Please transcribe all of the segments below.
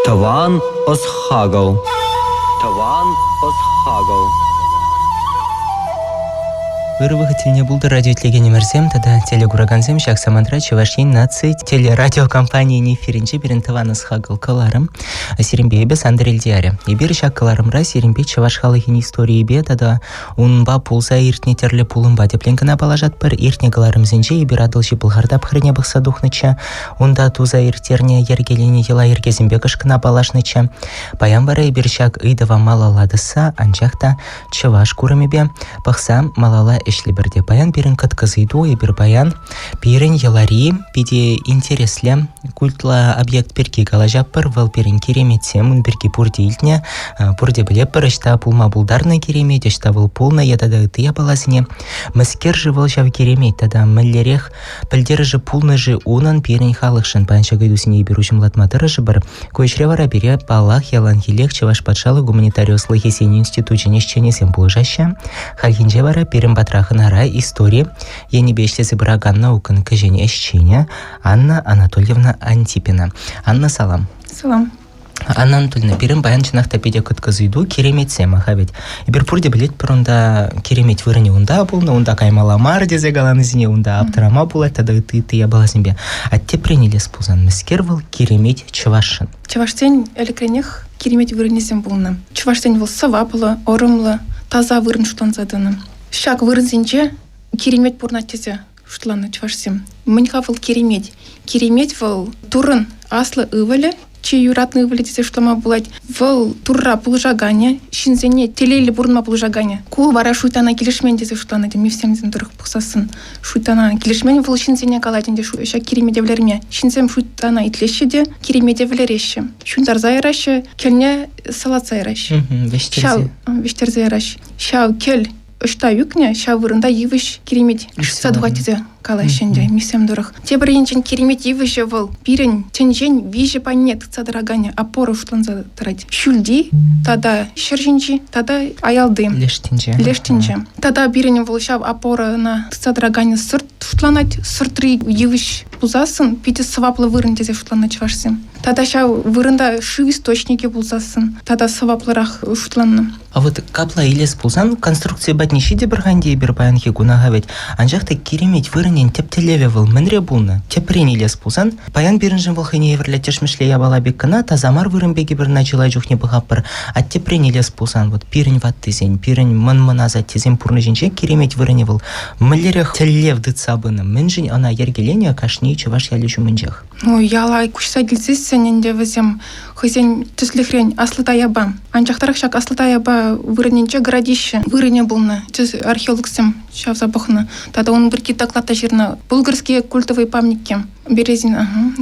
Тӑван ӑс-хакӑл. Тӑван ӑс-хакӑл. Ырӑ вӑхӑт тӗлне пултӑр радиоитлекенӗмӗрсем тата телекуракансем ҫак самантра Чӑваш Ен наци телерадиокомпанийӗн эфирӗнче пирӗн тӑван ӑс-хакӑл кӑларӑм. Сирӗнпе эпӗ Сандра Элтиярӗ. Эпир ҫак кӑларӑмра сирӗнпе чӑваш халӑхӗн историйӗпе тата Унпа пулса иртнӗ тӗрлӗ пулӑмпа тӗплӗн кӑна паллашатпӑр. Иртнӗ кӑларӑмсенче эпир Атӑлҫи Пӑлхар тапхӑрне пӑхса тухнӑччӗ. Унта туса ирттернӗ йӗркеленӗ йӑла-йӗркесемпе кӑшкӑна паллашнӑччӗ. Паян вара эпир ҫак ыйтӑва малалла тӑсса, анчах та чӑваш курӑмӗпе пӑхса малалла ӗҫлӗпӗр те. Паян пирӗн кӑткӑс ыйту, эпир паян пирӗн йӑлари питӗ интереслӗ культлӑ объект пирки калаҫатпӑр. Вӑл пирӗн киреметсем, ун пирки пурте илтнӗ, пурте пӗлетпӗр, ӑҫта пулма пултарнӑ киремет, ӑҫта вӑл пулнӑ е тата ытти япаласене. Мӗскер-ши вӑл ҫав киремет тата мӗнлерех пӗлтерӗшӗ пулнӑ-ши унӑн пирӗн халӑхшӑн? Паян ҫак ыйтусене эпир уҫӑмлатма тӑрӑшӑпӑр. Ку ӗҫре вара пире, паллах, яланхиллех Чӑваш патшалӑх гуманитари ӑслӑхӗсен институчӗн ӗҫченӗсем пулӑшаҫҫӗ. Хальхинче вара пирӗн патра хӑнара истори енӗпе ӗҫлесе пыракан наукӑн кӗҫӗн ӗҫченӗ Анна Анатольевна Антипина. Анна, салам. Салам. Анна Анатольевна, пирӗн паян чӑнах та питӗ кӑткӑс ыйту киреметсем, аха ведь. Эпир пурте пӗлетпӗр унта киремет вырӑнӗ унта пулнӑ, унта каймалла мар тесе каланисене унта аптӑрама пулать тата ытти ытти япаласемпе. А тепрен илес пулсан, мӗскер вӑл киремет чӑвашшӑн? Чӑвашсен ӗлӗкренех киремет вырӑнӗсем пулнӑ. Чӑвашсен вӑл сӑваплӑ, ӑрӑмлӑ, таса вырӑн шутланса тӑнӑ. Ҫак вырӑнсенче киремет пурӑнать тесе шутланӑ чӑвашсем. Мӗн-ха вӑл киремет? Киремет вӑл Туррӑн аслӑ ывӑлӗ, чи юратнӑ ывӑлӗ тесе шутлама пулать. Вӑл Турра пулӑшаканӗ, ҫынсене телейлӗ пурӑнма пулӑшаканӗ. Ку вара шуйттана килӗшмен тесе шутланӑ те мифсемсем тӑрӑх пӑхсассӑн. Шуйттана килӗшмен вӑл ҫынсене калать ӗнтӗ ҫак киремете вӗлерме. Ҫынсем шуйттана итлеҫҫӗ те киремете вӗлереҫҫӗ. Ҫунтарса яраҫҫӗ, кӗлне салатса яраҫҫӗ. Вӗҫтерсе. Вӗҫтерсе яраҫҫӗ. Ҫав кӗл ӑҫта ӳкнӗ, ҫав вырӑнта йывӑҫ киремет шӑтса тухать тесе калаҫҫӗ ӗнтӗ мифсем тӑрӑх. Тепӗр енчен киремет йывӑҫӗ вӑл пирӗн тӗнчен виҫӗ пайне тытса тӑраканӗ опора шутланса тӑрать. Ҫӳлти тата ҫӗр ҫинчи тата аялти. Леш тӗнче. Леш тӗнче. Тата пирӗн вӑл ҫав опорӑна тытса тӑраканӗ сӑрт шутланать. Сӑртри йывӑҫ пулсассӑн питӗ сӑваплӑ вырӑн тесе шутланать чӑвашсем. Тата ҫав вырӑнта шыв источникӗ пулсассӑн тата сӑваплӑрах шутланнӑ. А вот капла илес пулсан конструкци патне ҫитӗпӗр-ха ӗнтӗ эпир паянхи куна-ха вӗт. Анчах та киремет вырӑнӗн тӗп тӗллевӗ вӑл мӗнре пулнӑ? Тӗпрен илес пулсан, паян пирӗншӗн вӑл хӑйне евӗрлӗ тӗшмӗшле япала пек кӑна таса мар вырӑн пек эпир ӑна чылай чухне пӑхатпӑр. А тӗпрен илес пулсан, вот пирӗн ваттисен, пирӗн мӑн-мӑн асаттесен пурнӑҫӗнче киремет вырӑнӗ вӑл мӗнлерех тӗллев тытса пынӑ? Мӗншӗн ӑна йӗркеленӗ кашни чӑваш ялӗ ҫумӗнчех? Ну, яла куҫса килсессӗн ӗнтӗ вӗсем хӑйсен тӗслӗхрен Аслӑ Таяпа. Анчахтарах ҫак Аслӑ Таяпа вырӑнӗнче городище вырӑнӗ пулнӑ. Археологсем чавса пӑхнӑ. Тата ун пирки доклад та ҫырнӑ. Булгарские культовые памятники. Березин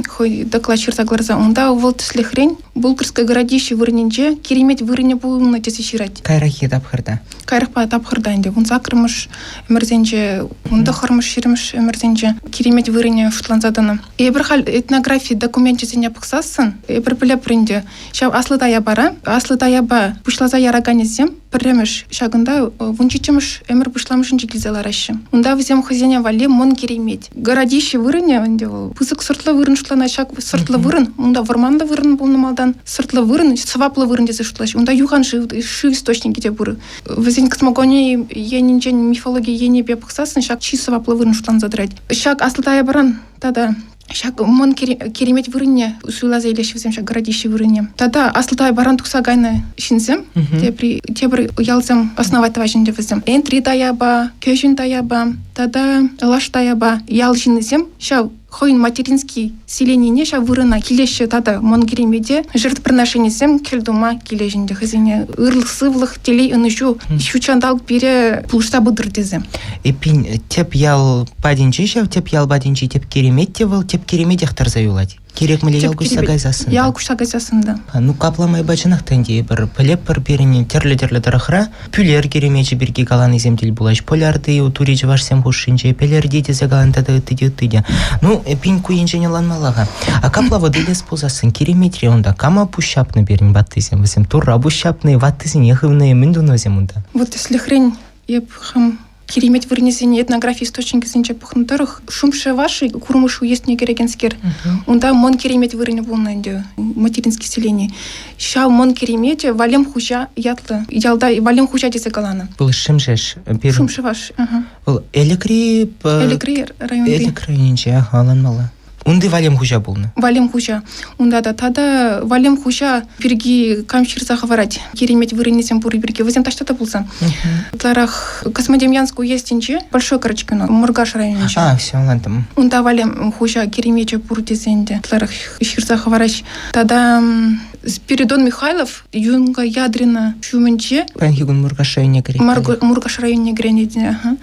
хӑй доклад ҫырса кӑларса. Унта вӑл тӗслӗхрен Булгарское городище вырӑнӗнче киремет вырӑнӗ пулнӑ тесе ҫырать. Кайрахи тапхӑрта. Каярахпа тапхӑрта ӗнтӗ вунсаккӑрмӗш ӗмӗрсенче, вунтӑххӑрмӗш, ҫирӗмӗш ӗмӗрсенче киремет вырӑнӗ шутланса тӑнӑ. Эпир халь этнографи докуменчӗсене пӑхсассӑн, эпир пӗлетпӗр ӗнтӗ, ҫав Аслӑ Таяпара, Аслӑ Таяпа пуҫласа яраканӗсем пӗрремӗш ҫакӑнта вунҫиччӗмӗш ӗмӗр пуҫламӑшӗнче килсе лараҫҫӗ. Унта вӗсем хӑйсене валли мӑн киремет. Городище вырӑнӗ ӗнтӗ вӑл пысӑк сӑртлӑ вырӑн шутланать. Ҫак сӑртлӑ вырӑн, унта вӑрманлӑ вырӑн пулнӑ малтан, сӑртлӑ вырӑн, сӑваплӑ вырӑн тесе шутлаҫҫӗ. Унта юхан шыв, шыв источникӗ те пур. Вӗсен космогони енӗнчен мифологи енӗпе пӑхсассӑн ҫак чи сӑваплӑ вырӑн шутланса тӑрать. Ҫак Аслӑ Таяпаран тата ҫак мӑн киремет вырӑнне суйласа илеҫҫӗ вӗсем ҫак городище вырӑнне. Тата Аслӑ Таяпаран тухса кайнӑ ҫынсем, тепри, тепӗр ялсем основать тӑваҫҫӗ ӗнтӗ вӗсем. Энтри Таяпа, Кӗҫӗн Таяпа тата Лаш Таяпа ял ҫыннисем ҫав хӑйӗн матерински селенине ҫав вырӑна килеҫҫӗ тата мӑн киремете жертвоприношенисем кӗл тума килеҫ ӗнтӗ хӑйсене ырлӑх-сывлӑх, телей, ӑнӑҫу, ҫут ҫанталӑк пире пулӑшса пытӑр тесе. Эппин, тӗп ял патӗнче ҫав тӗп ял патӗнчи тӗп киремет те вӑл тӗп киреметех тӑрса юлать. Кирек мӗнле ял куҫса кайсассӑн. Ял куҫса кайсассӑн та. Ну, капла майпа чӑнах та ӗнтӗ эпир пӗлетпӗр пирӗн тӗрлӗ-тӗрлӗ тӑрӑхра Пӳлер киремечӗ пирки каланисем тӗл пулаҫ. Полярти, тури чӑвашсем хушшинче Пелерти тесе калан тата ытти те, ытти те. Ну, пин ку енчен ӑнланмалла-ха. А капла вӑт илес пулсассӑн киреметре унта кама пуҫ ҫапнӑ пирӗн ваттисем? Вӗсем турра пуҫ ҫапнӑ, ваттисене хывнӑ, мӗн тунӑ вӗсем унта? Вот тӗслӗхрен эп хам. Киремет вырӑнӗсене этнографи источникӗсенче пӑхнӑ тӑрӑх Шумшеваши Курмыш уездне кӗрекенскер. Унта Мӑн Киремет вырӑнӗ пулнӑ ӗнтӗ, материнский селени. Ҫав Мӑн Киремете Валем хуҫа ятлӑ ялта Валем хуҫа тесе каланӑ. Вӑл Шӗмшеш. Шумшеваш. Вӑл Элӗкри... Элӗкри районти. Элӗк районӗнче, аха, ӑнланмалла. Унти Валем хуҫа пулнӑ. Валем хуҫа. Унта та тата Валем хуҫа пирки кам ҫырса хӑварать? Киремет вырӑнӗсем пур пирки. Вӗсем таҫта та пулсан. Ытларах Космодемьянск уездӗнче, Большой Корочкино, Муркаш районӗнче. А, все, ӑнлантӑм. Унта Валем хуҫа киремечӗ пур тесен те ытларах ҫырса хӑвараҫ. Тата Спиридон Михайлов Юнга Ядрина ҫумӗнче. Паянхи кун Муркаш районне кӗрет. Муркаш районне кӗрет.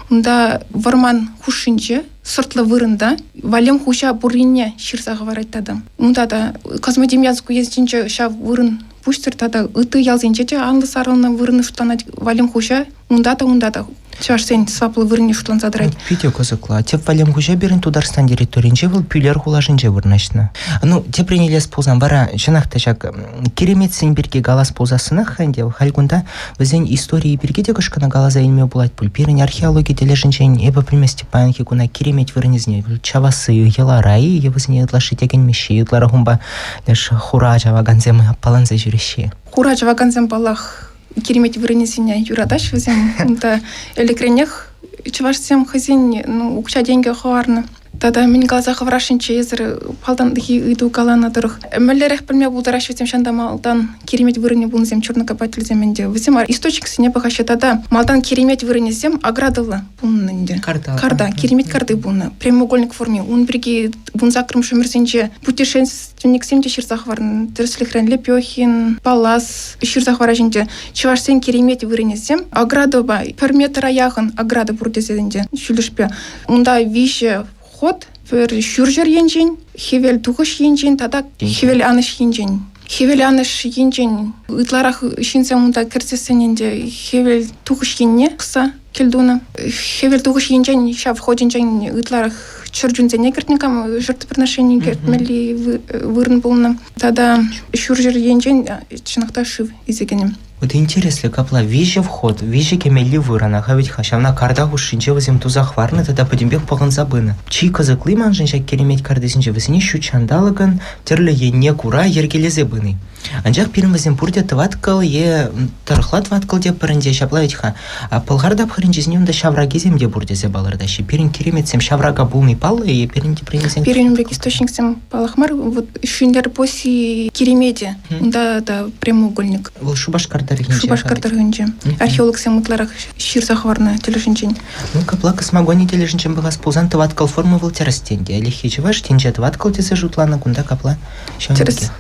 Унта вӑрман хушшинче сӑртлӑ вырӑнта Валем хуҫа пуррине ҫырса хӑварать тата. Унта та Космодемьянск уездӗнче ҫав вырӑн пуҫсӑр тата ытти ялсенче те анлӑ сарӑлнӑ вырӑн шутланать Валем хуҫа. Унта та, унта та чӑвашсен сӑваплӑ вырӑнне шутланса тӑрать. Питӗ кӑсӑклӑ. Тӗп Валем хуҫа пирӗн Тутарстан территорийӗнче вӑл Пӳлер хулашӗнче вырнаҫнӑ. Ну, теприн илес пулсан вара чӑнах та ҫак киреметсен пирки калас пулсассӑнах ӗнтӗ халь кунта Вӗсен историйӗ пирки те кӑшкӑна каласа илме пулать пуль. Пирӗн археологи тӗлӗшӗнчен эпӗ пӗлместӗп паянхи куна киремет вырӑнӗсене чавасси йӑлара-и е вӗсене ытлашши текенмеҫҫӗ-и, ытларах унпа леш хура чавакансем аппаланса ҫӳреҫҫӗ. Хура чавакансем, паллах, киремет вырӑнӗсене юратаҫҫӗ вӗсем. Унта ӗлӗкренех чӑвашсем хӑйсен ну, укҫа-тенкӗ хӑварнӑ. Тата мӗн каласа хӑварасшӑнччӗ эсӗр малтанхи ыйту каланӑ тӑрӑх. Мӗнлерех пӗлме пултараҫҫӗ вӗсем ҫанта малтан киремет вырӑнӗ пулнисем чернокопательсем ӗнтӗ. Вӗсем источниксене пӑхаҫҫӗ тата малтан киремет вырӑнӗсем оградӑллӑ пулнӑ ӗнтӗ. Карта. Карта, киремет карти пулнӑ. Прямоугольник форми. Ун пирки вунсаккӑрмӗш ӗмӗрсенче путешественниксем те ҫырса хӑварнӑ. Тӗрӗслӗхрен Лепехин, Палас ҫырса хӑвараҫ ӗнтӗ. Чӑвашсен киремет вырӑнӗсем оградӑпа пӗр метра яхӑн ограда пур тесе ӗнтӗ ҫӳлӗшпе. Унта виҫӗ ход пӗр ҫурҫӗр енчен, хӗвел тухӑҫ енчен тата хӗвел анӑҫ енчен. Хӗвел анӑҫ енчен ытларах ҫынсем унта кӗрсессӗн ӗнтӗ хӗвел тухӑҫ енне пӑхса кӗлтунӑ. Хӗвел тухӑҫ енчен ҫав ходӗнчен ытларах чӗрчунсене кӗртнӗ кам жертвоприношение кӗртмелли вырӑн пулнӑ. Тата ҫурҫӗр енчен чӑнах та шыв илсе кӗнӗ. Вот интереслӗ, капла виҫӗ вход, виҫӗ кӗмелли вырӑн, аха вӗт-ха ҫавна карта хушшинче вӗсем туса хӑварнӑ тата пӗтӗмпех пӑхӑнса пынӑ. Чи кӑсӑкли маншӑн ҫак киремет картисенче вӗсене ҫут ҫанталӑкӑн тӗрлӗ енне кура йӗркелесе пыни. Анчах пирӗн вӗсем пурте тӑваткӑл е тӑрӑхла тӑваткӑл тепӗр ӗнтӗ ҫапла вӗт-ха. А пӑлхар тапхӑрӗнчисене унта ҫавракисем те пур тесе палӑртаҫҫӗ. Пирӗн киреметсем ҫаврака пулни паллӑ-и е пирӗн тепринсен? Пирӗн пек источниксем паллах мар. Вот Шӳнер-Поси киремете. Унта та прямоугольник. Вӑл Шупашкар тӑрӑхӗнче. Шупашкар тӑрӑхӗнче. Археологсем ытларах ҫырса хӑварнӑ тӗлӗшӗнчен. Ну, капла космогони тӗлӗшӗнчен пӑхас пулсан тӑваткал форма вӑл тӗрӗс тенкӗ. Ӗлӗкхи чӑваш тӗнче тӑваткал тесе шутланӑ, кунта капла ҫавӑн Тӗрӗс. пекех.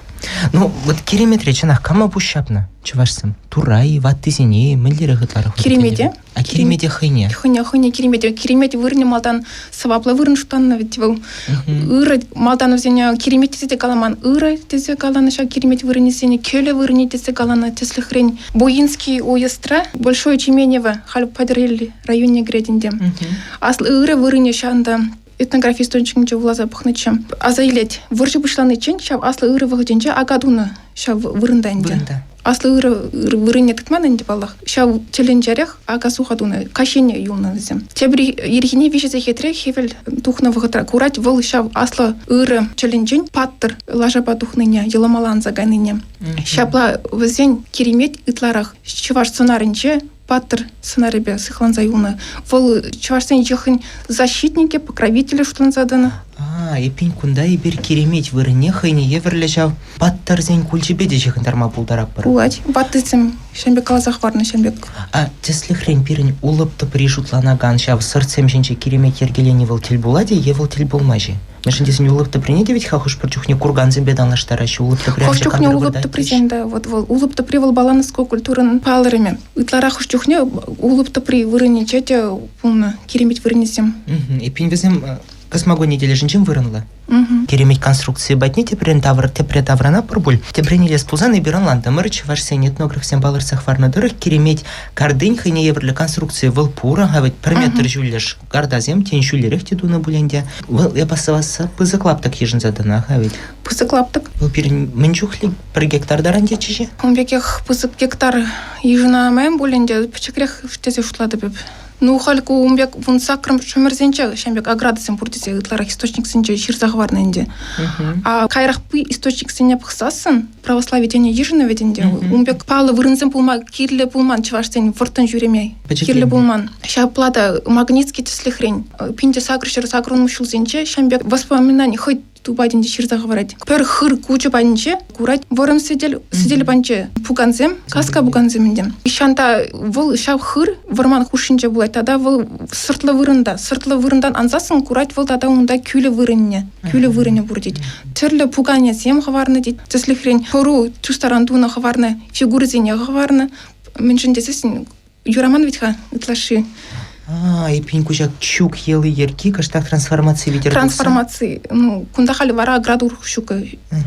Ну, вот киреметре чӑнах кама пуҫ ҫапнӑ чӑвашсем? Турра-и, ваттисене-и, мӗнлерех ытларах? Киремете. А киремете хӑйне? Хӑйне, хӑйне киремете. Киремет вырӑнӗ малтан сӑваплӑ вырӑн шутланнӑ вӗт вӑл. Ырӑ, малтан вӗсене киремет тесе те каламан, ырӑ тесе каланӑ ҫав киремет вырӑнӗсене, кӗлӗ вырӑнӗ тесе каланӑ. Тӗслӗхрен, Буинский уездра Большое Чеменево, халь Патӑрьел районне кӗрет ӗнтӗ. Аслӑ ырӑ вырӑнӗ ҫавӑнта этнографи источникӗнче вуласа пӑхнӑччӗ. Аса илет, вӑрҫӑ пуҫланиччен ҫав аслӑ ырӑ вӑхӑтӗнче ака тунӑ ҫав вырӑнта ӗнтӗ. Вырӑнта. Аслӑ ырӑ вырӑнне тытман ӗнтӗ, паллах. Ҫав тӗлӗнчерех ака-суха тунӑ, каҫхине юлнӑ вӗсем. Тепӗр ирхине виҫӗ сехетре хӗвел тухнӑ вӑхӑтра курать вӑл ҫав аслӑ ырӑ тӗлӗнчен паттӑр лашапа тухнине, йӑлӑмаланса кайнине. Ҫапла вӗсен киремет ытларах чӑваш сӑнарӗнче паттӑр сӑнарӗпе сыхланса юлнӑ. Вӑл чӑвашсен йӑхӗн защитникӗ, покровителӗ шутланса тӑнӑ. А, эппин кунта эпир киремет вырӑнне хӑйне евӗрлӗ ҫав паттӑрсен кульчӗпе те ҫыхӑнтарма пултаратпӑр. Пулать. Ваттисем ҫавӑн пек каласа хӑварнӑ ҫавӑн пек. А тӗслӗхрен пирӗн улӑп тӑпри шутланакан ҫав сӑртсем ҫинче киремет йӗркелени вӑл тӗл пулать-и е вӑл тӗл пулмасть-и? Мӗншӗн тесен улӑп тӑприне те вӗт-ха хӑш-пӗр чухне кургансемпе танлаштараҫҫӗ. Улӑп тӑпри Хӑш чухне улӑп тӑприсем те вот вӑл улӑп тӑпри вӑл балановская культурӑн палӑрӑмӗ. Ытларах хӑш чухне улӑп тӑпри вырӑнӗнче те пулнӑ киремет вырӑнӗсем. Эппин вӗсем космогони тӗлӗшӗнчен вырӑнлӑ. Киремет конструкцийӗ патне тепрен тавӑр тепре таврӑнатпӑр пуль. Тепрен илес пулсан эпир ӑнлантӑмӑр, чӑвашсен этнографсем палӑртса хӑварнӑ тӑрӑх киремет картин хӑйне евӗрлӗ конструкцийӗ вӑл пур-ха вӗт пӗр метр ҫӳллӗш картасем тен ҫӳллӗрех те тунӑ пуль ӗнтӗ. Вӑл эп астӑвасса пысӑк лаптӑк йышӑнса тӑнӑ-ха вӗт. Пысӑк лаптӑк. Вӑл пирӗн мӗн чухлӗ пӗр гектар таран тетчӗ-ши? Ун пекех пысӑк гектар йышӑнайман пуль ӗнтӗ, пӗчӗкрех тесе шутлатӑп эп. Ну, халь ку ун пек вунсаккӑрмӗш ӗмӗрсенче ҫавӑн пек оградӑсем пур тесе ытларах источниксенче ҫырса хӑварнӑ ӗнтӗ. А каярахпи источниксене пӑхсассӑн православи тӗнӗ йышӑннӑ вӗт ӗнтӗ. Ун пек паллӑ вырӑнсем пулма кирлӗ пулман чӑвашсен вӑрттӑн ҫӳреме. Кирлӗ пулман. Ҫапла та Магницкий тӗслӗхрен 1880 ҫулсенче ҫавӑн пек воспоминани хӑй тупатӗнче ҫырса хӑварать. Пӗр хыр кучӗ патӗнче курать вӑрӑм сӗтел, сӗтел патӗнче пукансем, каска пукансем ӗнтӗ. Ҫанта вӑл ҫав хыр вӑрман хушшинче пулать тата вӑл сӑртлӑ вырӑнта. Сӑртлӑ вырӑнтан ансассӑн курать вӑл тата унта кӳлӗ вырӑнне. Кӳлӗ вырӑнӗ пур тет. Тӗрлӗ пуканесем хӑварнӑ тет. Тӗслӗхрен, пӑру чустаран тунӑ хӑварнӑ фигурӑсене хӑварнӑ. Мӗншӗн тесессӗн юраман вӗт-ха ытлашши. А, эппин ку ҫак чӳк йӑли-йӗрки кӑштах трансформаци витӗр Трансформаци. Ну, кунта халь вара ограда урӑх ҫук.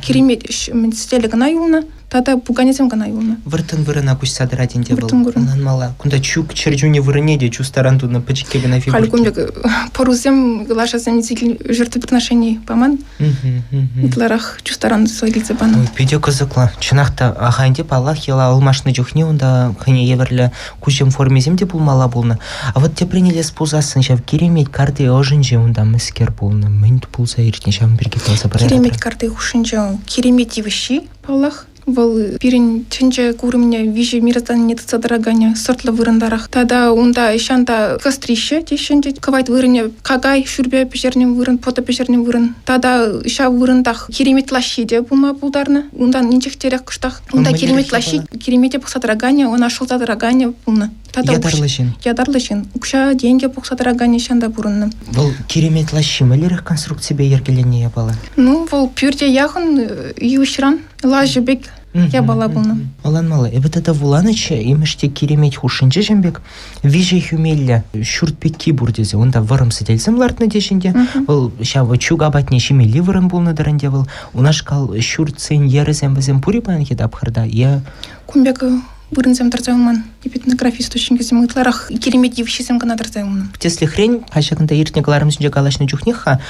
Киремет сӗтелӗ кӑна юлнӑ, тата пуканесем кӑна юлнӑ. Вӑрттӑн вырӑна куҫса тӑрать ӗнтӗ вӑл. Вӑрттӑн вырӑн. Ӑнланмалла. Кунта чӳк чӗрчунӗ вырӑнне те чустаран тунӑ пӗчӗккӗ кӑна фигурки. Халь кун пек пӑрусем, лашасем жертвоприношений паман. Ытларах чустаран туса килсе панӑ. Ой, питӗ кӑсӑклӑ. Чӑнах та, аханте, паллах, йӑла ылмашнӑ чухне унта хӑйне евӗрлӗ куҫӑм формисем те пулмалла пулнӑ. А вот теприн илес пулсассӑн ҫав киремет карти ӑшӗнче унта мӗскер пулнӑ, мӗн пулса иртнӗ, ҫавӑн пирки каласа парайратӑр? Киремет карти хушшинче киремет йывӑҫҫи, паллах. Вӑл пирӗн тӗнче курӑмне виҫӗ мироздание тытса тӑраканӗ сӑртлӑ вырӑнтарах. Тата унта ҫанта кострище теҫҫӗ ӗнтӗ. Кӑвайт вырӑнӗ какай шӳрпе пӗҫернӗ вырӑн, пӑтӑ пӗҫернӗ вырӑн. Тата ҫав вырӑнтах киремет лаҫҫи те пулма пултарнӑ. Унтан инҫехтерех кӑштах. Унта киремет лаҫҫи, киремете пӑхса тӑраканӗ, ӑна шӑлса тӑраканӗ пулнӑ. Тата ятарлӑ ҫын. Ятарлӑ ҫын. Укҫа-тенкӗ пухса тӑраканӗ ҫанта пурӑннӑ. Вӑл киремет лаҫҫи мӗнлерех конструкципе йӗркеленнӗ япала? Ну, вӑл пӳрте яхӑн йывӑҫран лаҫӑ пек япала пулнӑ. Ӑнланмалла. Эпӗ тата вуланӑччӗ, имӗш те киремет хушшинче ҫын пек виҫӗ хӳмеллӗ ҫурт пекки пур тесе. Унта вӑрӑм сӗтелсем лартнӑ теҫ ӗнтӗ. Вӑл ҫав чӳк апатне ҫимелли вырӑн пулнӑ-тӑр ӗнтӗ вӑл. Унашкал ҫуртсен йӗрӗсем вӗсем пур-и паянхи тапхӑрта е Кун пек вырӑнсем тӑрса юлман. Этнографи источникӗсем ытларах киремет йывӑҫҫисем кӑна тӑрса юлнӑ. Тӗслӗхрен, ҫакӑнта иртнӗ кӑларӑмсенче калаҫнӑ чухнех-ха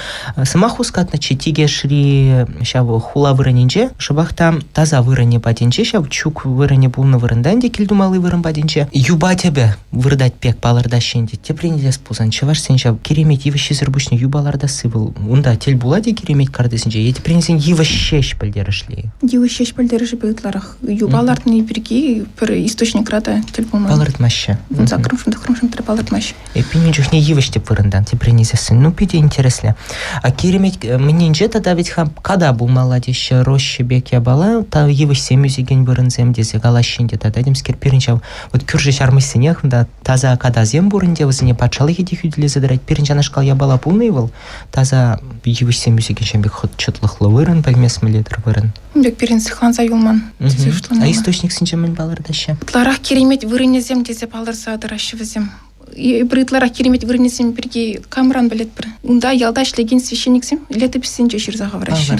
сӑмах хускатнӑччӗ Тикешри ҫав хула вырӑнӗнче, шӑпах та таса вырӑнӗ патӗнче, ҫав чӳк вырӑнӗ пулнӑ вырӑнта ӗнтӗ кил тумалли вырӑн патӗнче юпа тӗпӗ выртать пек палӑртаҫҫӗ ӗнтӗ. Тӗпрен илес пулсан чӑвашсен ҫав киремет йывӑҫҫисӗр пуҫне юпа лартасси вӑл унта тӗл пулать-и киремет картисенче е тӗпрен илсен йывӑҫ ҫеҫ пӗлтерӗшлӗ-и? Йывӑҫ ҫеҫ пӗлтерӗшӗпе ытларах. Юпа лартни пирки пӗр источникра та тӗл пулман. Палӑртмаҫҫӗ. Вунсаккӑрмӗш, тӑххӑрмӗш палӑртмаҫҫӗ. Эппин ун чухне йывӑҫ тӗп вырӑнтан теприне сессӗн. Ну, питӗ интереслӗ. А киремет мӗннинче тата ведь-ха ката пулмалла теҫҫӗ, роща пек япала, та йывӑҫсем ӳсекен вырӑнсем тесе калаҫҫӗ ӗнтӗ тата темскер пирӗн ҫав вот кӳршӗ ҫармӑҫсенех унта таса катасем пур ӗнтӗ, вӗсене патшалӑхӗ те хӳтӗлесе тӑрать. Пирӗн ҫанашкал япала пулнӑ-и вӑл? Таса йывӑҫсем ӳсекен ҫын пек чӑтлӑхлӑ вырӑн, пӗлмес мӗнле-тӗр вырӑн. Ун пек пирӗн сыхланса юлман тесе шутламалла. А источниксенче мӗн палӑртаҫҫӗ? Ытларах киремет вырӑнӗсем тесе палӑрса тӑраҫҫӗ вӗсем. Эпир ытларах киремет вырӑнӗсем пирки камран пӗлетпӗр. Унта ялта ӗҫлекен священниксем летописьсенче ҫырса хӑвараҫҫӗ.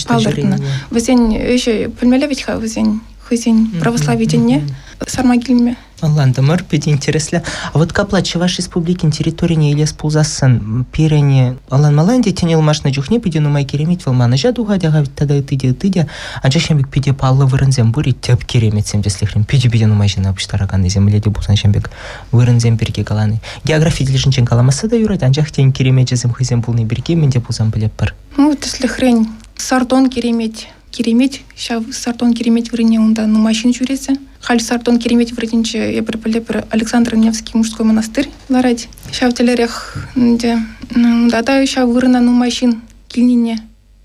Палӑртнӑ. Палӑртнӑ. Вӗсен ӗҫӗ пӗлмелле вӗт-ха вӗсен хӑйсен православи тӗнне сарма килме. Ӑнлантӑмӑр, питӗ интереслӗ. А вот капла Чӑваш Республикин территорине илес пулсассӑн пирӗн ӑнланмалла ӗнтӗ тӗне ылмашнӑ чухне питӗ нумай киремет вӑл манӑҫа тухать, аха тата ытти те, ытти те. Анчах ҫын пек питӗ паллӑ вырӑнсем пур-и тӗп киреметсем тӗслӗхрен питӗ-питӗ нумай ҫынна пуҫтараканнисем мӗнле те пулсан ҫын пек вырӑнсем пирки калани. Географи тӗлӗшӗнчен каламасса та юрать, анчах тен киремечӗсем хӑйсем пулни пирки мӗн те пулсан пӗлетпӗр. Ну, тӗслӗхрен, Сартон киремет Киремет, ҫав Сартон Киремет вырӑнне унта нумай ҫын ҫӳресе. Халь Сартон Киремет вырӑнӗнче эпир пӗлетпӗр Александр Невский мужской монастырь ларать. Ҫав тӗлерех ӗнтӗ унта та ҫав вырӑна нумай ҫын килнине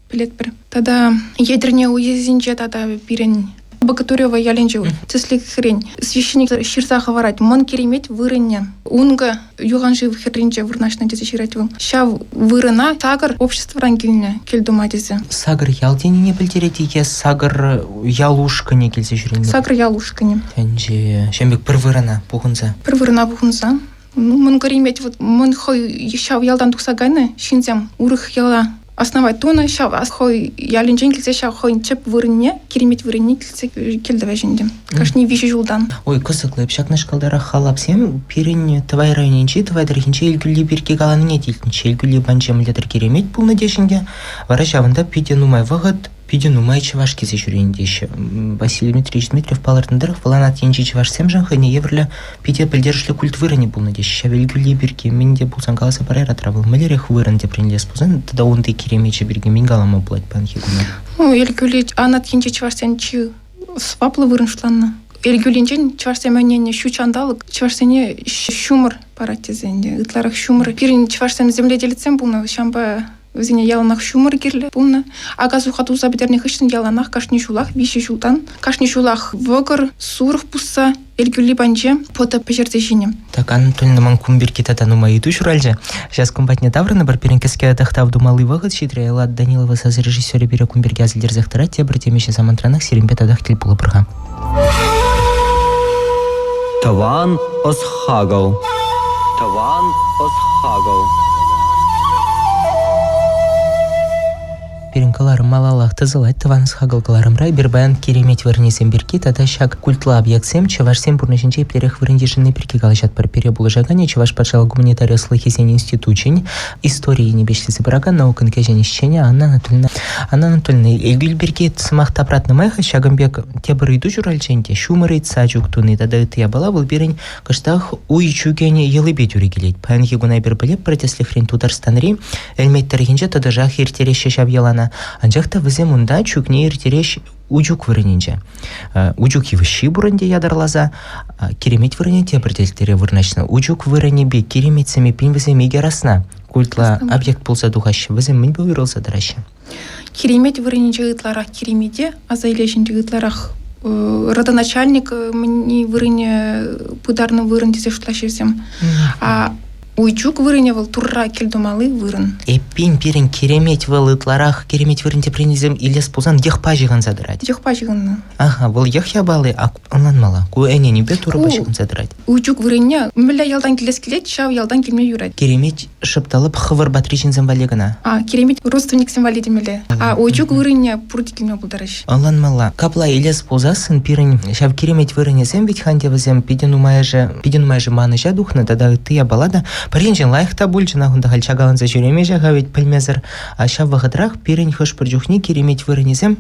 пӗлетпӗр. Тата Етӗрне уесӗнче тата пирӗн Богатырево ялӗнче тӗслӗхрен священник ҫырса хӑварать Мӑн Киремет вырӑнне. Ункӑ юханшыв хӗрринче вырнаҫнӑ тесе ҫырать вӑл. Ҫав вырӑна сакӑр обществӑран килнӗ кӗлтума тесе. Сакӑр ял тенине пӗлтерет-и е сакӑр ял ушкӑнӗ килсе ҫӳренӗ? Сакӑр ял ушкӑнӗ. Тӗнче ҫавӑн пек пӗр вырӑна пухӑнса. Пӗр вырӑна пухӑнса. Ну, Мӑн Кӑримет вот мӑн хӑй ҫав ялтан тухса кайнӑ ҫынсем урӑх яла основать тунӑ ҫав хӑй ялӗнчен килсе ҫав хӑйӗн тӗп вырӑнне, киремет вырӑнне килсе килтӗвӗҫ ӗнтӗ. Кашни виҫӗ ҫултан. Ой, кӑсӑклӑ. Ҫакнашкалтарах халапсем пирӗн Тӑвай районӗнчи Тӑвай тӑрӑхӗнчи Элкӳлли пирки каланине те илтнӗччӗ. Элкӳлли панче мӗнле-тӗр киремет пулнӑ теҫ ӗнтӗ. Вара ҫавӑнта питӗ нумай вӑхӑт. Питӗ нумай чӑваш килсе ҫӳренӗ теҫҫӗ. Василий Дмитриевич Дмитриев палӑртнӑ тӑрӑх, вӑл анат енчи чӑвашсемшӗн хӑйне евӗрлӗ питӗ пӗлтерӗшлӗ культ вырӑнӗ пулнӑ теҫҫӗ. Ҫав Элкӳлли пирки мӗн те пулсан каласа парайратӑр вӑл мӗнлерех вырӑн тӗпрен илес пулсан тата унти киремечӗ пирки мӗн калама пулать паянхи куна? Ну, Элкӳлли анат енчи чӑвашсен чи сӑваплӑ вырӑн шутланнӑ. Элкӳллинчен чӑвашсем ӗненнӗ ҫут ҫанталӑк чӑвашсене ҫумӑр парать тесе ӗнтӗ. Ытларах ҫумӑр. Пирӗн чӑвашсем земледелецсем пулнӑ, ҫавӑнпа вӗсене яланах ҫумӑр кирлӗ пулнӑ. Ака-суха туса пӗтернӗ хыҫҫӑн яланах кашни ҫулах виҫӗ ҫултан кашни ҫулах вӑкӑр, сурӑх пусса Элкӳлли панче пӑтӑ пӗҫерсе ҫинӗ. Так, Анатольевна, ман кун пирки тата нумай ыйту ҫуралчӗ. Сейчас кун патне таврӑнӑпӑр. Пирӗн кӗске тӑхтав тумалли вӑхӑт ҫитрӗ. Эллада Данилова сасӑ режиссерӗ пире кун пирки асилтерсех тӑрать. Тепӗр темиҫе самантранах сирӗнпе татах тӗл пулӑпӑр-ха. Тӑван ӑс-хакӑл. Тӑван ӑс-хакӑл. Пирӗн кӑларӑм малаллах тӑсӑлать. Тӑван ӑс-хакӑл кӑларӑмра эпир паян киремет вырӑнӗсем пирки тата ҫак культла объектсем чӑвашсен пурнӑҫӗнче еплерех вырӑн йышӑнни пирки калаҫатпӑр. Пире пулӑшаканӗ Чӑваш патшалӑх гуманитари ӑслӑхӗсен институчӗн истори енӗпе ӗҫлесе пыракан наукӑн кӗҫӗн ӗҫченӗ Анна Анатольевна. Анна Анатольевна, Эльгюль пирки сӑмах тапратнӑ май ҫакӑн пек тепӗр ыйту ҫуралчӗ ӗнтӗ. Ҫумӑр ыйтса чӳк туни тата ытти япала вӑл пирӗн кӑштах уй чӳкӗн йӑлипе тӳрӗ килет. Паянхи куна эпир пӗлетпӗр, тӗслӗхрен Тутарстанри Элмет тӑрӑхӗнче тӑтӑшах ирттереҫҫӗ ҫав йӑлана. Анчах та вӗсем унта чӳкне ирттереҫ Учук вырӑнӗнче. Учук йывӑҫҫи пур ӗнтӗ ятарласа. Киремет вырӑнӗ тепӗр тӗлтере вырнаҫнӑ. Учук вырӑнӗпе киреметсем эппин вӗсем икӗ расна культла объект пулса тухаҫҫӗ. Вӗсем мӗнпе уйрӑлса тӑраҫҫӗ? Киремет вырӑнӗнче ытларах киремете аса илеҫ ытларах родоначальник мӗнни вырӑнӗ пытарнӑ вырӑн тесе шутлаҫҫӗ вӗсем. А Уйчук вырӑнӗ вӑл турра кӗл тумалли вырӑн. Эппин, пирӗн киремет вӑл ытларах киремет вырӑн тӗпренисем илес пулсан йӑхпа ҫыхӑнса тӑрать. Йӑхпа ҫыхӑннӑ. Аха, вӑл йӑх япали, а ӑнланмалла. Ку ӗненӳпе турӑпа ҫыхӑнса тӑрать. Уйчук вырӑнне мӗнле ялтан килес килет, ҫав ялтан килме юрать. Киремет шӑп-талӑп хӑвӑр патри ҫынсем валли кӑна. А, киремет родственниксем валли темелле. А уйчук вырӑнне пурте килме пултараҫ. Ӑнланмалла. Капла илес пулсассӑн пирӗн ҫав киремет вырӑнӗсем вӗт-ха ӗнтӗ вӗсем питӗ нумайӑшӗ питӗ нумайӑшӗ манӑҫа тухнӑ тата ытти япала та. Пӗр енчен лайӑх та пуль, чӑнах унта халь чакаланса ҫӳремеҫҫӗ-ха вӗт пӗлмесӗр. А ҫав вӑхӑтрах пирӗн хӑш-пӗр чухне киремет вырӑнӗсем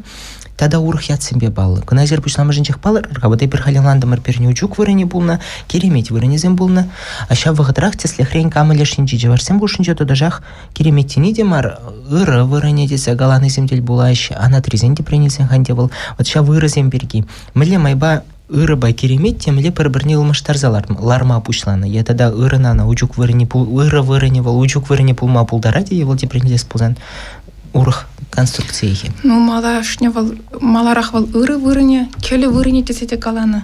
тата урӑх ятсемпе паллӑ. Кӑна эсир пуҫламӑшӗнчех палӑртӑр-ха, вот эпир халь ӑнлантӑмӑр, пирӗн учук вырӑнӗ пулнӑ, киремет вырӑнӗсем пулнӑ. А ҫав вӑхӑтрах тӗслӗхрен Кама леш енчи чӑвашсем хушшинче тӑтӑшах Киреметтине те мар, ырӑ вырӑнӗ тесе каланисем тӗл пулаҫҫӗ. Анатрисен тӗпренӗсен ханте вӑл. Вот ҫав ырӑсем пирки. Мӗнле майпа ырӑпа киремет темле пӗр-пӗрне ылмаштарса ларма пуҫланӑ. Е тата ырӑнана учук вырӑнӗ ырӑ вырӑнӗ вӑл учук вырӑнӗ пулма пултарать-и вӑл тепринлес пулсан урӑх конструкцийӗ. Ну, малашне вӑл маларах вӑл ырӑ вырӑнӗ, кӗлӗ вырӑнӗ тесе те каланӑ.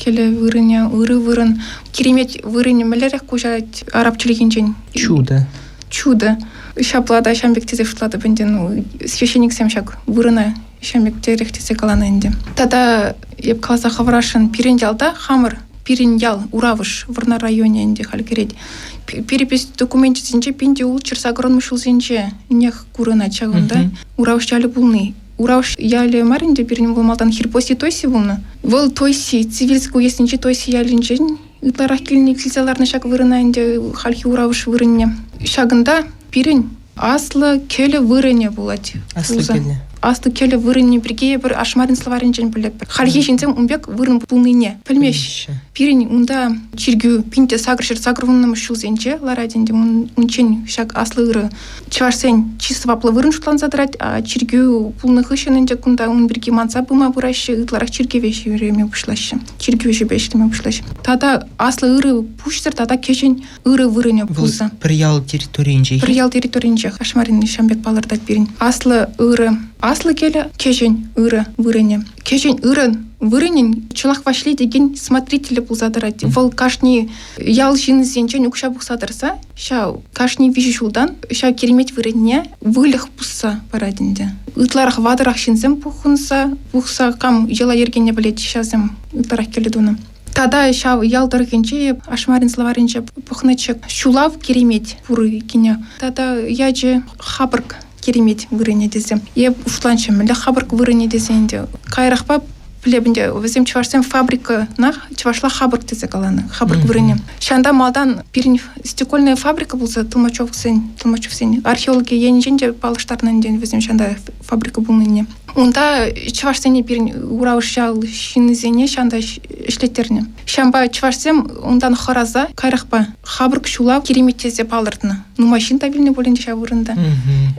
Кӗлӗ вырӑнӗ, ырӑ вырӑн. Киремет вырӑнӗ мӗнлерех куҫать араб чӗлхинчен? Чудо. Чудо. Ҫапла та ҫам пек тесе шутлатӑп ӗнтӗ. Ну, священниксем ҫак вырӑна ҫам пектерех тесе каланӑ ӗнтӗ. Тата эп каласа хӑварасшӑн, пирӗн ялта хамӑр, пирӗн ял, Уравӑш, Вӑрнар районӗ ӗнтӗ халь кӗрет. Перепись докуменчӗсенче пин те ултҫӗр сакӑрӑнмӗш ҫулсенче нех курӑнать ҫакӑнта. Уравӑш ялӗ пулни. Уравӑш ялӗ мар ӗнтӗ пирӗн вӑл малтан Хирпоси Тойси пулнӑ. Вӑл Тойси, Цивильск уездӗнчи Тойси ялӗнчен ытларах килнӗ, килсе ларнӑ ҫак вырӑна ӗнтӗ хальхи Уравӑш вырӑнне. Ҫакӑнта пирӗн аслӑ кӗлӗ вырӑнӗ пулать. Аслӑ кӗлӗ. Аслӑ кӗлӗ вырӑнӗ пирки эпир Ашмарин словарӗнчен пӗлетпӗр. Хальхи ҫынсем ун пек вырӑн пулнине пӗлмеҫҫӗ. Пирӗн унта чиркӳ 1880 ҫулсенче ларать ӗнтӗ. Унччен ҫак аслӑ ырӑ чӑвашсен чи сӑваплӑ вырӑн шутланса тӑрать, а чиркӳ пулнӑ хыҫҫӑн ӗнтӗ кунта ун пирки манса пыма пыраҫҫӗ, ытларах чиркӗве ҫӳреме пуҫлаҫҫӗ, чиркӳ ӗҫӗпе ӗҫлеме пуҫлаҫҫӗ. Тата аслӑ ырӑ пуҫсӑр тата кӗҫӗн ырӑ вырӑнӗ пулса. Пӗр ял территорийӗнчех? Пӗр ял территорийӗнчех. Ашмарин ҫавӑн пек палӑртать пирӗн. Аслӑ ырӑ, аслӑ кӗлӗ, кӗҫӗн ырӑ вырӑнӗ. Кӗҫӗн ырӑ вырӑнӗн Чӑлах Ваҫли текен смотрителӗ пулса тӑрать. Вӑл кашни ял ҫыннисенчен укҫа пухса тӑрса ҫав кашни виҫӗ ҫултан ҫав киремет вырӑнне выльӑх пусса парать ӗнтӗ. Ытларах ватӑрах ҫынсем пухӑнса, пухса кам йӑла-йӗркене пӗлет, ҫавсем ытларах кӗлӗ тунӑ. Тата ҫав ял тӑрӑхӗнче Ашмарин словарӗнче пӑхнӑччӗ ҫулав киремет пур иккене. Тата ячӗ Хапӑрк киремет вырӑнӗ тесе. Е шутланчӗ, мӗнле хапӑрк вырӑнӗ тесе ӗнтӗ. Каярахпа Пӗлеп ӗнтӗ, вӗсем чӑвашсем фабрикӑна чӑвашла хапӑрк тесе каланӑ, хапӑрк вырӑнӗ. Ҫавӑнта малтан пирӗн стекольная фабрика пулса Толмачевсен, Толмачевсен археологи енчен те паллаштарнӑ ӗнтӗ вӗсем ҫавӑнта фабрика пулнине. Унта чӑвашсене пирӗн Уравӑш ял ҫыннисене ҫавӑнта ӗҫлеттернӗ. Ҫавӑнпа чӑвашсем унтан хӑраса каярахпа хапӑрк ҫула киремет тесе палӑртнӑ. Нумай ҫын та вилнӗ пулин те ҫав вырӑнта.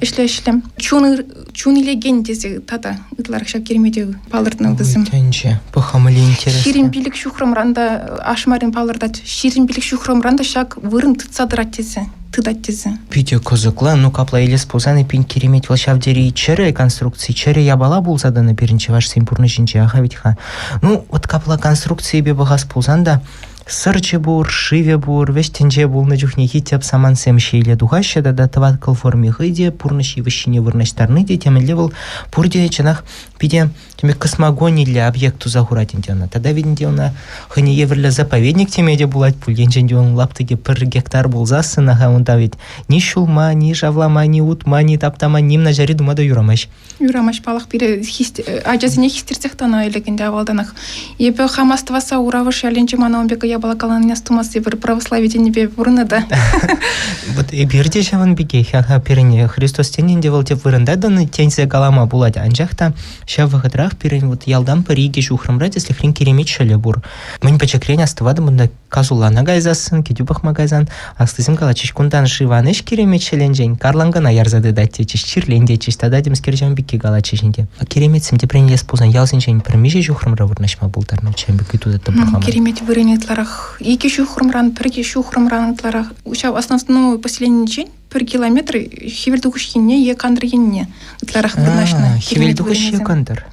Ӗҫле-ӗҫле. Чун, чун илекен тесе тата ытларах ҫав киремете палӑртнӑ вӗсем. Тӗнче. Пӑхамали интереслӗ. 25 ҫухрӑмран та Ашмарин палӑртать. 25 ҫухрӑмран та ҫак вырӑн тытса тӑрать тесе тытать тесе. Питӗ кӑсӑклӑ. Ну, капла илес пулсан, эпин киремет вӑл ҫав тери чӗрӗ конструкци, чӗрӗ япала пулса тӑнӑ пирӗн чӑвашсен пурнӑҫӗнче, аха вӗт-ха. Ну, вот капла конструкцийӗпе пӑхас пулсан та сӑрчӗ пур, шывӗ пур, вӗҫ тӗнче пулнӑ чухнехи тӗп самантсем ҫиеле тухаҫҫӗ тата тӑваткал форми хӑй те пурнӑҫ йывӑҫҫине вырнаҫтарни те темӗнле вӑл пурте чӑнах питӗ теме космогонилле объект туса хурать ӗнтӗ ӑна. Тата ведь ӗнтӗ ӑна хӑйне евӗрлӗ заповедник теме те пулать пуль. Енчен те ун лаптӑкӗ пӗр гектар пулсассӑн, аха унта ведь ни ҫулма, ни шавлама, ни утма, ни таптама, ним начарри тума та юрамасть. Юрамасть паллах пире ачасене хистерсех тӑнӑ ӗлӗк ӗнтӗ авалтанах. Эпӗ хам астӑвасса Уравӑш ялӗнче мана ун пек япала каланине астумасть эпир православи тӗнӗпе пурӑннӑ та. Вот эпир те ҫавӑн пекех, аха, пирӗн Христос тӗнӗ ӗнтӗ вӑл тӗп вырӑнта тӑнӑ тенсе калама пулать, анчах та ҫав вӑхӑтрах пирӗн вот ялтан пӗр-икӗ ҫухрӑмра тӗслӗхрен Киремет ҫӑлӗ пур. Мӗн пӗчӗкрен астӑватӑп унта Касуллана кайсассӑн, кӗтӳ пӑхма кайсан, аслисем калатчӗҫ, кунтан шыв ан ӗҫ киремет ҫӗленчен, карланкӑна ярса тытать тетчӗҫ, чирлен тетчӗҫ тата темскер ҫавӑн пекки калатчӗҫ ӗнтӗ. Киреметсем теприн илес пулсан ялсенчен пӗр миҫе ҫухрӑмра вырнаҫма пултарнӑ ҫавӑн пек ыйту та пӑхаман. Киремет вырӑнӗ ытларах икӗ ҫухрӑмран, пӗр ҫухрӑмран ытларах. Ҫав основной поселенинчен пӗр километр хӗвелтухӑҫ енне е кантӑр енне ытларах вырнаҫнӑ. Хӗвелтухӑҫ е кантӑр?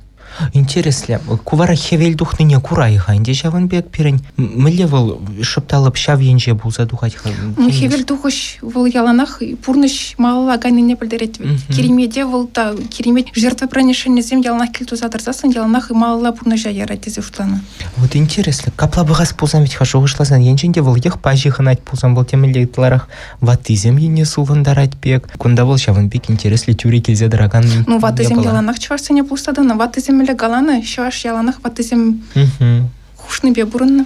Интереслӗ, ку вара хӗвел тухнине курай-ха ӗнтӗ ҫавӑн пек пирӗн. Мӗнле вӑл шӑп та лӑп ҫав енче пулса тухать-ха? Ну, хӗвел тухӑҫ вӑл яланах пурнӑҫ малалла кайнине пӗлтерет. Киремете вӑл та киремет жертвоприношенисем яланах кил туса тӑрсассӑн яланах малалла пурнӑҫа ярать тесе шутланӑ. Вот интереслӗ. Капла пӑхас пулсан вӗт-ха шухӑшласан енчен те вӑл йӑхпа ҫыхӑнать пулсан вӑл темӗнле ытларах ваттисем енне сулӑнтарать пек. Кунта вӑл ҫавӑн пек интереслӗ тӳрӗ килсе тӑракан Ну, ваттисем яланах чӑвашсене пулӑшса тӑнӑ. Ваттисем мӗнле каланӑ, чӑваш яланах ваттисем хушнипе пурӑннӑ.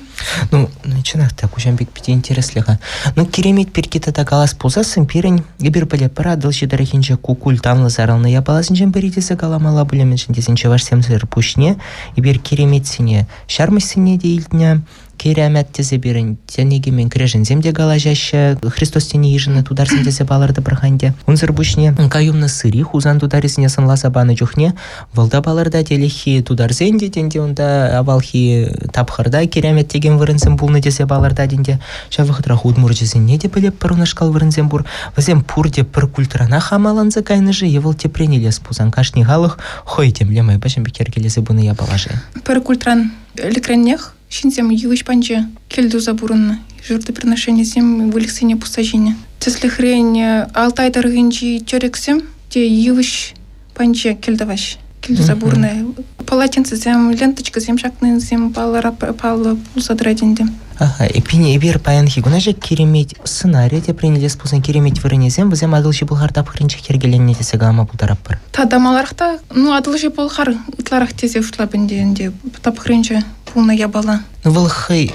Ну, чӑнах та, куҫам пек питӗ интереслӗ-ха. Ну, киремет пирки тата калас пулсассӑн пирӗн эпир пӗлетпӗр Атӑлҫи тӑрӑхӗнче кукуль танлӑ сарӑлнӑ япаласенчен пӗри тесе каламалла пулӗ, мӗншӗн тесен чӑвашсемсӗр пуҫне эпир киреметсене, ҫармӑҫсене те илтнӗ, Киремет тесе пирӗн тӗне кӗмен кӗрешӗнсем те калаҫаҫҫӗ, Христос тӗне йышӑннӑ тутарсем тесе палӑртӑпӑр-ха ӗнтӗ. Унсӑр пуҫне Каюмна сыри Хусан тутарӗсене сӑнласа панӑ чухне вӑл та палӑртать ӗлӗкхи тутарсен те ӗнтӗ унта авалхи тапхӑрта Киремет текен вырӑнсем пулнӑ тесе палӑртать ӗнтӗ. Ҫав вӑхӑтрах удмурчӗсене те пӗлетпӗр унашкал вырӑнсем пур. Вӗсем пурте пӗр культуранах амаланса кайнӑ-ши е вӑл тӗпрен илес пулсан кашни халӑх хӑй темле майпа ҫын пек йӗркелесе пынӑ япала-ши? Пӗр культран ӗлӗкренех Ҫынсем йывӑҫ панче кӗл туса пурӑннӑ, жертвоприношенисем выльӑхсене пусса ҫинӗ. Тӗслӗхрен, Алтай тӑрӑхӗнчи тӗрӗксем те йывӑҫ панче кӗл тӑваҫҫӗ, кӗл туса пурӑннӑ. Полотенцесем, ленточкӑсем ҫакнисем паллӑ пулса тӑрать ӗнтӗ. Аха, эппин эпир паянхи куна ҫак киремет сӑнарӗ теприн илес пулсан киремет вырӑнӗсем вӗсем Атӑлҫи Пӑлхар тапхӑрӗнчех йӗркеленнӗ тесе калама пултаратпӑр. Тата маларах та, ну, Атӑлҫи Пӑлхар ытларах тесе шутлап ӗнтӗ ӗнтӗ тапхӑрӗнче пулнӑ япала. Ну, вӑл хӑй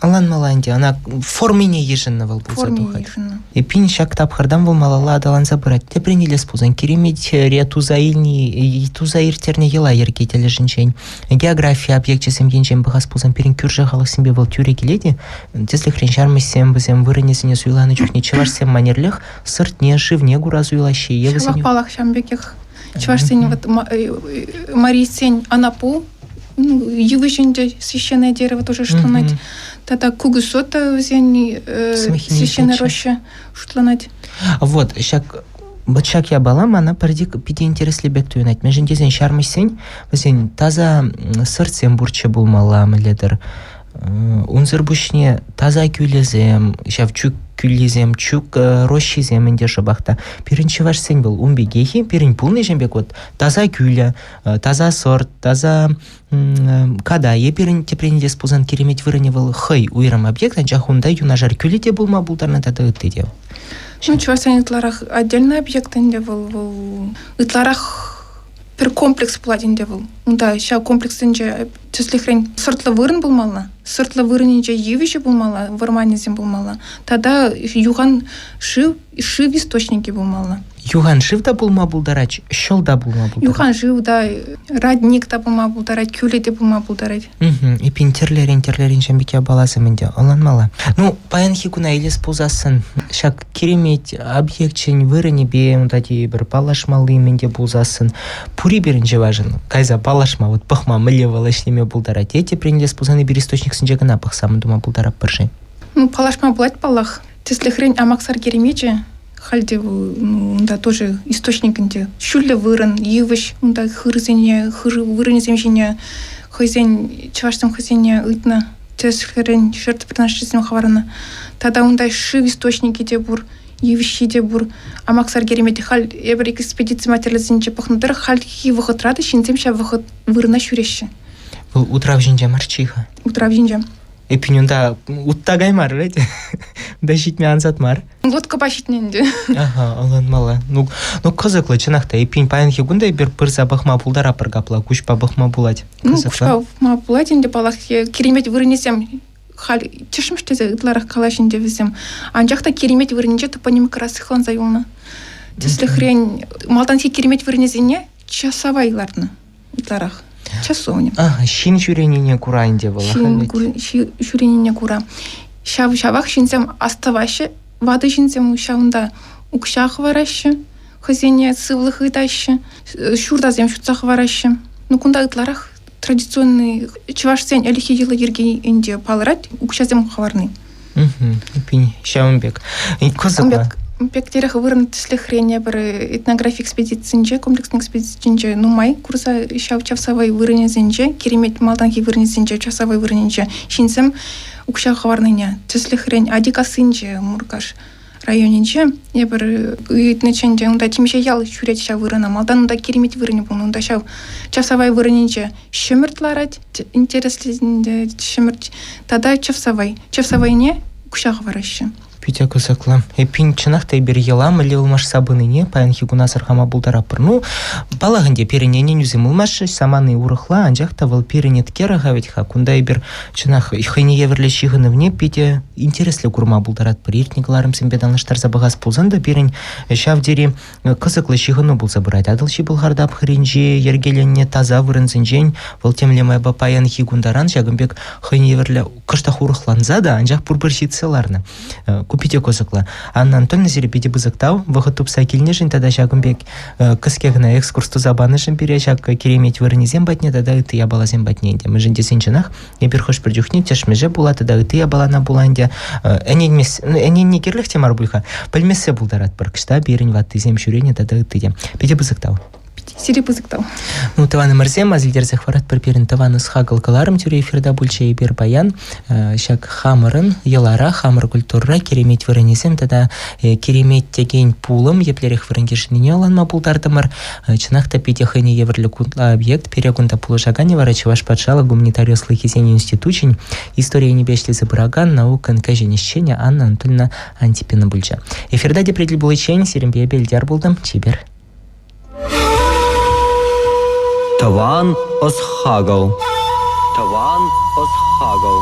ӑнланмалла ӗнтӗ, ӑна формине йышӑннӑ вӑл пулса формине тухать. йышӑннӑ. Эппин, ҫак тапхӑртан вӑл малалла аталанса пырать. Теприн илес пулсан, киреметре туса илни, туса ирттернӗ йӑла-йӗрке тӗлӗшӗнчен, географи объекчӗсем енчен пӑхас пулсан, пирӗн кӳршӗ халӑхсемпе вӑл тӳрӗ килет-и? Тӗслӗхрен, ҫармӑҫсем вӗсем вырӑнӗсене суйланӑ чухне чӑвашсем манерлех сӑртне, шывне кура суйлаҫҫӗ. Е вӗсене... Ҫавах ҫавӑн пекех чӑвашсен вот марийсен Анапу ну, йывӑҫ ӗнтӗ священное дерево тоже шутланать. Тата кугусота вӗсен священная роща шутланать. Вот, ҫак вот ҫак япала мана пӗрте питӗ интереслӗ пек туйӑнать. Мӗншӗн тесен ҫармӑҫсен вӗсен таса сӑртсем пурччӗ пулмалла мӗнле-тӗр. Унсӑр пуҫне таса кӳлӗсем, ҫав чӳк кӳллисем, чӳк рощисем ӗнтӗ шӑпах та. Пирӗн чӑвашсен вӑл ун пекех-и? Пирӗн пулнӑ пек вот таса кӳлӗ, таса сорт, таса ката. Е пирӗн тӗпрен илес пулсан киремет вырӑнӗ вӑл хӑй уйрӑм объект, анчах унта юнашар кӳлӗ те пулма пултарнӑ тата ытти те. Ну, чӑвашсен ытларах отдельный объект ӗнтӗ вӑл, вӑл ытларах. Пӗр комплекс пулать ӗнтӗ вӑл. Унта ҫав комплекссенче тӗслӗхрен сӑртлӑ вырӑн пулмалла, сӑртлӑ вырӑнӗнче йывӑҫӗ пулмалла, вӑрманӗсем пулмалла тата юхан шыв, шыв источникӗ пулмалла. Юхан шыв та пулма пултарать, ҫӑл та пулма пултарать. Юхан шыв та, родник та пулма пултарать, кӳлӗ те пулма пултарать. Эпин тӗрлӗрен-тӗрлӗрен ҫам пек япаласем ӗнтӗ, ӑнланмалла. Ну, паянхи куна илес пулсассӑн, ҫак киремет объекчӗн вырӑнӗпе унта тепӗр паллашмалли мӗн те пулсассӑн, пури пирӗн чӑвашӑн кайса паллашма, вот пӑхма мӗнле вӑл ӗҫлеме пултарать. Е теприн илес пулсан эпир источниксенче кӑна пӑхса мӗн тума пултаратпӑр-ши? Ну, паллашма пулать паллах. Тӗслӗхрен, Амаксар керемечӗ халь те унта тоже источник ӗнтӗ. Ҫӳллӗ вырӑн, йывӑҫ, унта хырсене, хыр вырӑнӗсем ҫине хӑйсен чӑвашсем хӑйсене ыйтнӑ тӗслӗхрен жертвоприношенисем хӑварнӑ. Тата унта шыв источникӗ те пур, йывӑҫҫи те пур. Амаксар керемечӗ халь эпир экспедици материалӗсенче пӑхнӑ тӑрӑх хальхи вӑхӑтра та ҫынсем ҫав вӑхӑт вырӑна ҫӳреҫҫӗ. Вӑл утрав ҫинче марччи-ха? Утрав ҫинче. Эппин унта утта каймар вӗт. Унта ҫитме ансат мар. Лодкӑпа ҫитнӗ ӗнтӗ. Аха, ӑнланмалла. Ну, ну кӑсӑклӑ, чӑнах та. Эппин паянхи кун та эпир пырса пӑхма пултаратпӑр капла, куҫпа пӑхма пулать. Ну, куҫпа пӑхма пулать ӗнтӗ, паллах, киремет вырӑнӗсем халь тӗшмӗш тесе ытларах калаҫ ӗнтӗ вӗсем. Анчах та киремет вырӑнӗнче топонимикӑра сыхланса юлнӑ. Тӗслӗхрен, малтанхи киремет вырӑнӗсене часавай лартнӑ. ытларах. Часовня. Ага, ҫын ҫӳренине кура ӗнтӗ вӑл. Ҫын ҫӳренине кура. Ҫав ҫавах ҫынсем астӑваҫҫӗ, ватӑ ҫынсем ҫавӑнта укҫа хӑвараҫҫӗ, хӑйсене сывлӑх ыйтаҫҫӗ, ҫуртасем ҫутса хӑвараҫҫӗ. Ну, кунта ытларах традиционный чӑвашсен ӗлӗкхи йӑла-йӗрки ӗнтӗ палӑрать укҫасем хӑварни. Пин ҫавӑн пек. Кӑсӑклӑ. Пектерех вырӑн тӗслӗхрен пӗр этнографи экспедицинче, комплексный экспедицинче нумай курса ҫав часовой вырӑнӗсенче, Киремет малтанхи вырӑнӗсенче, часовой вырӑнӗнче ҫынсем укҫа хӑварнине. Тӗслӗхрен Атикассинче, Муркаш районӗнче эпир ыйтнӑччӗ ӗнтӗ, унта темиҫе ял ҫӳрет ҫав вырӑна. Малтан унта Киремет вырӑнӗ пулнӑ, унта ҫав часовой вырӑнӗнче ҫӗмӗрт ларать, интереслӗ ҫӗмӗрт тата чавсавай. Чавсавайне укҫа хӑвараҫҫӗ. Питӗ кӑсӑклӑ. Эппин, чӑнах та эпир йӑла мӗнле ылмашса пынине паянхи кун асӑрхама пултаратпӑр. Ну, паллах ӗнтӗ, пирӗн ӗненӳсем ылмашрӗҫ, самани урӑхла, анчах та вӑл пирӗн еткер-ха вӗт-ха. Кунта эпир чӑнах хӑйне евӗрлӗ ҫыхӑнӑвне питӗ интереслӗ курма пултаратпӑр. Иртнӗ кӑларӑмсемпе танлаштарса пӑхас пулсан та пирӗн ҫав тери кӑсӑклӑ ҫыхӑну пулса пырать. Атӑлҫи Пӑлхар тапхӑрӗнче йӗркеленнӗ таса вырӑнсенчен вӑл темле майпа паянхи кун таран ҫакӑн пек хӑйне евӗрлӗ кӑштах урӑхланса та, анчах пурпӗр ҫитсе ларнӑ. Ку питӗ кӑсӑклӑ. Анна Антоновна, сире питӗ пысӑк тав. Вӑхӑт тупса килнӗшӗн тата ҫакӑн пек кӗске кӑна экскурс туса панӑшӑн пире ҫак киремет вырӑнӗсем патне тата ытти япаласем патне ӗнтӗ. Мӗншӗн тесен чӑнах эпир хӑш-пӗр чухне тӗшмӗше пула тата ытти япалана пула ӗнтӗ ӗненмес, ӗненни кирлех те мар пуль-ха, пӗлмессе пултаратпӑр. Кӑҫта пирӗн ваттисем ҫӳренӗ тата ытти те. Питӗ пысӑк тав. Сире пысӑк тав. Ну, тӑванӑмӑрсем, асилтерсех хӑваратпӑр пирӗн тӑван ӑс-хакӑл кӑларӑм тӳрӗ эфирта пулчӗ эпир паян. Ҫак хамӑрӑн йӑлара, хамӑр культурӑра киремет вырӑнӗсем тата киремет текен пулӑм еплерех вырӑн йышӑннине ӑнланма пултартӑмӑр. Чӑнах та питӗ хӑйне евӗрлӗ объект. Пире кунта пулӑшаканӗ вара Чӑваш патшалӑх гуманитари ӑслӑхӗсен институчӗн истори енӗпе ӗҫлесе пыракан наукӑн кӗҫӗн ӗҫченӗ Анна Анатольевна Антипина пулчӗ. Эфирта тепре тӗл пуличчен сирӗнпе эпӗ Элтяр пултӑм. Чипер. Тӑван ӑс-хакӑл. Тӑван ӑс-хакӑл.